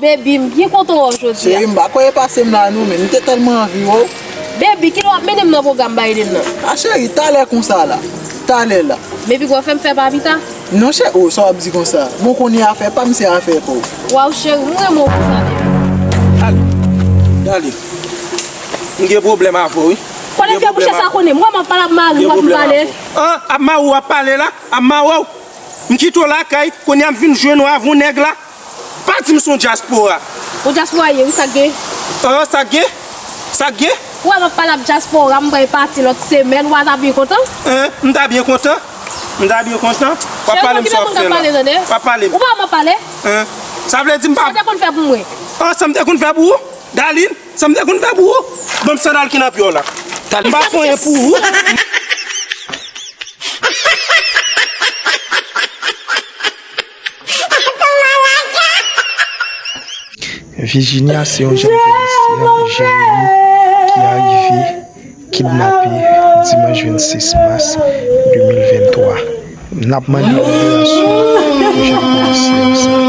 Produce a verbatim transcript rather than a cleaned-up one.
Baby, m byen kontan wè w jodi a. Cheri, m pa kwè e pase m la non, men m te tèlman anvi wè w. Baby, kilè w ap mennen m nan pwogram Biden nan? A cheri, talè konsa la. Talè la. Men piga w fè m fè pa pita? Non cheri, o, sa w ap di konsa? Bon, kounye a afè pa m se afè pa w. Waw cheri, m renmen w konsa, baby. Dale. Dale. M gen pwoblèm avè w, wi. Konnen fè bouch sa konnen. M wè m ap pale ap mari w ap pale. An, ap mari w ap pale la? Ap mari w? M kite w lakay, kounye a m vin jwenn w avè yon nèg la. Pa di m se yon dyaspora. Yon dyaspora ye, wi, sa k gen? An, sa k gen? Sa k gen? Ou wè m ap pale ap dyaspora, m pral pati lòt semèn, ou pa ta byen kontan? An, m ta byen kontan. M ta byen kontan. W ap pale m sa w ap fè la. W ap pale m. Ou pa m ap pale? An, sa vle di m pa. Sa w te konn fè pou mwen? An, sa m te konn fè pou ou? Darline, sa m te konn fè pou ou? Ban m sandal ki nan pye w la. M pa fè anyen pou ou. Virginia se yon jèn polisye Jeremi ki arive kidnape dimanch vennsis mas de mil venntwa. N ap mande liberasyon pou jèn polisye sa.